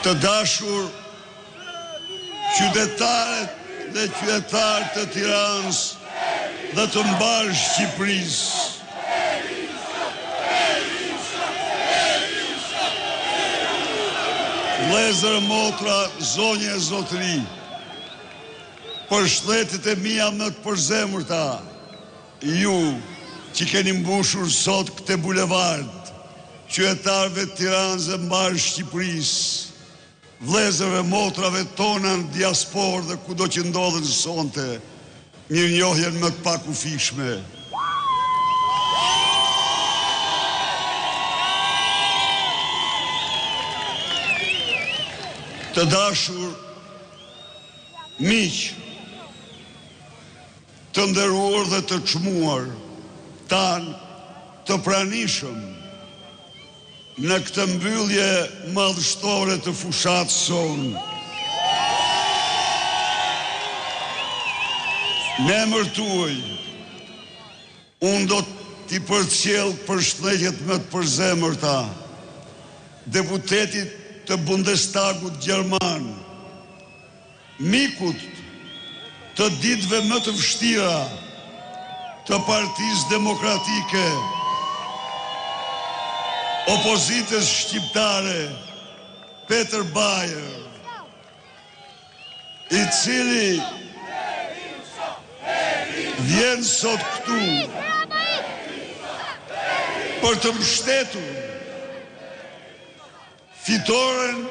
Të dashur qytetare dhe qytetarë të Tiranës dhe të mbarë Shqipërisë. Vëllezër e motra, zonja e zotërinj, përshëndetjet e mia më të përzemërta, ju që keni mbushur sot këtë bulevard, qytetarëve të Tiranës dhe mbarë Shqipërisë, vëllezërve, motrave tona në diasporë dhe kudo që ndodhen sonte, mirënjohjen më të pakufishme. Të dashur miq, Të nderuar dhe të çmuar tanë të pranishëm në këtë mbyllje madhështore të fushatës sonë. Në emër tuaj, unë do t'i përcjell përshëndetjet më të përzemërta deputetit të Bundestagut gjerman, Mikut të ditëve më të vështira të Partisë Demokratike, opozitës shqiptare, Peter Beyer, i cili vjen sot këtu për të mbështetur Fitoren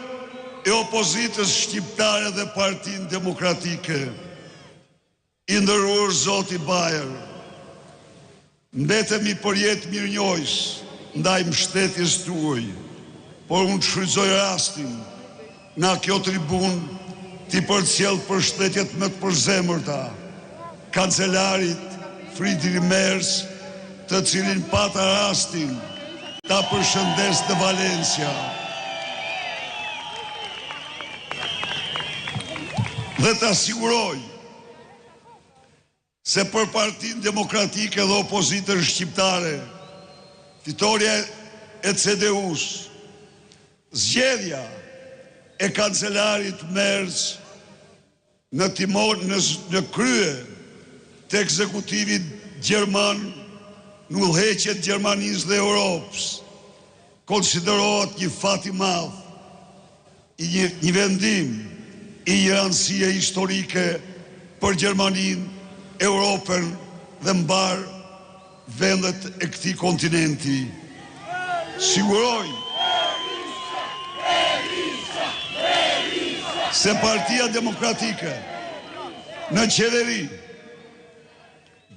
e opozitës shqiptare dhe Partinë Demokratike. I nderuar zoti Beyer, mbetemi përjetë mirënjohës ndaj mbështetjes tuaj, por unë shfrytëzoj rastin nga kjo tribunë t'i përcjell përshëndetjet më të përzemërta Kancelarit Friedrich Merz, të cilin pata rastin ta përshëndes në Valencia. Dhe ta siguroj se për Partinë Demokratike dhe opozitën shqiptare, fitorja e CDU-së, zgjedhja e kancelarit Merz Në timon në në krye të ekzekutivit gjerman në udhëheqje të Gjermanisë dhe Europës konsiderohet një fat i madh i një një vendim i një rëndësie historike për Gjermaninë, Europën dhe mbarë vendet e këtij kontinenti. Siguroj se Partia Demokratike në qeveri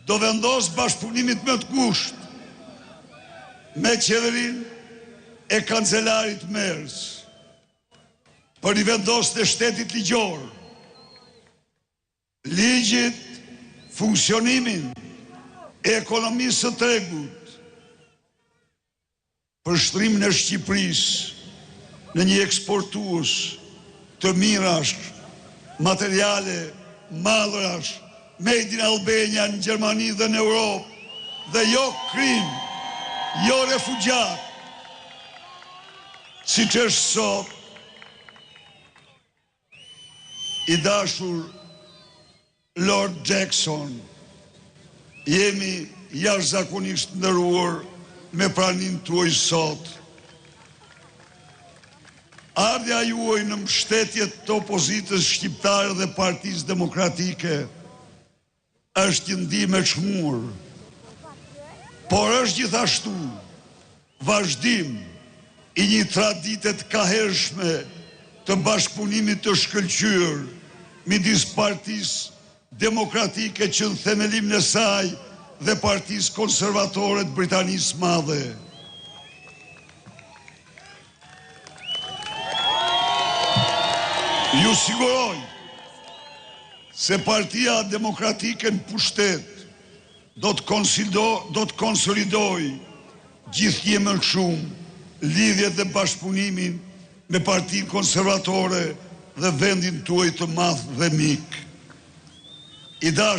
do vendosë bashkëpunimit më të ngushtë me qeverinë e kancelarit Merz për rivendosjen e shtetit ligjor Ligjit, funksionimin e ekonomisë së tregut, për shndërrimin e Shqipërisë në një eksportues të mirash materiale, mallrash, Made in Albania në Gjermani dhe në Europë dhe jo krim, jo refugjat, siç është sot. I dashur Lord Jackson, jemi jashtëzakonisht të nderuar me praninë tuaj sot. Ardhja juaj në mbështetje të opozitës shqiptare dhe Partisë Demokratike Është një ndihmë e çmuar, por është gjithashtu vazhdim i një tradite të kahershme të bashkëpunimit të shkëlqyer midis Partisë Demokratike që në themelimin e saj dhe Partisë Konservatore të Britanisë së Madhe. Ju siguroj se Partia Demokratike në pushtet do të do të konsolidojë gjithnjë e më shumë lidhjet dhe bashkëpunimin me Partinë Konservatore dhe vendin tuaj të madh dhe mik. I dashur.